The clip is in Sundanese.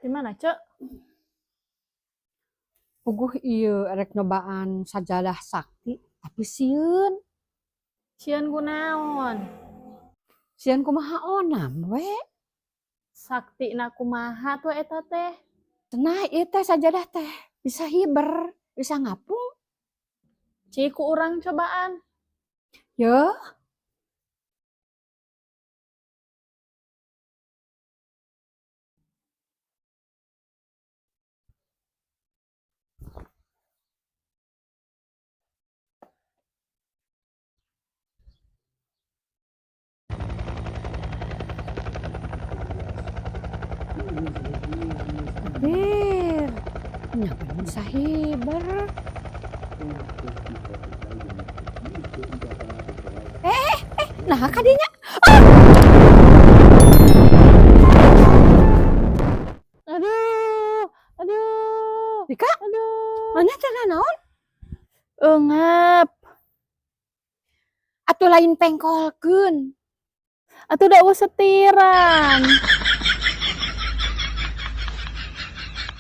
Di mana, Cek? Puguh ieu erek nyobaan sajadah sakti tapi sieun. Sieun kunaon? Sieun kumaha onam we. Saktina kumaha tuh eta teh? Cenah ieu teh sajadah teh bisa hiber, bisa ngapung. Cik ku urang cobaan. Yeuh. Bir, nya bisa hiber. Nah kadinya. Aduh, aduh. Dika? Aduh. Mana teh naon? Eungap. Atuh lain pengkolkeun. Atuh da eueuh setiran.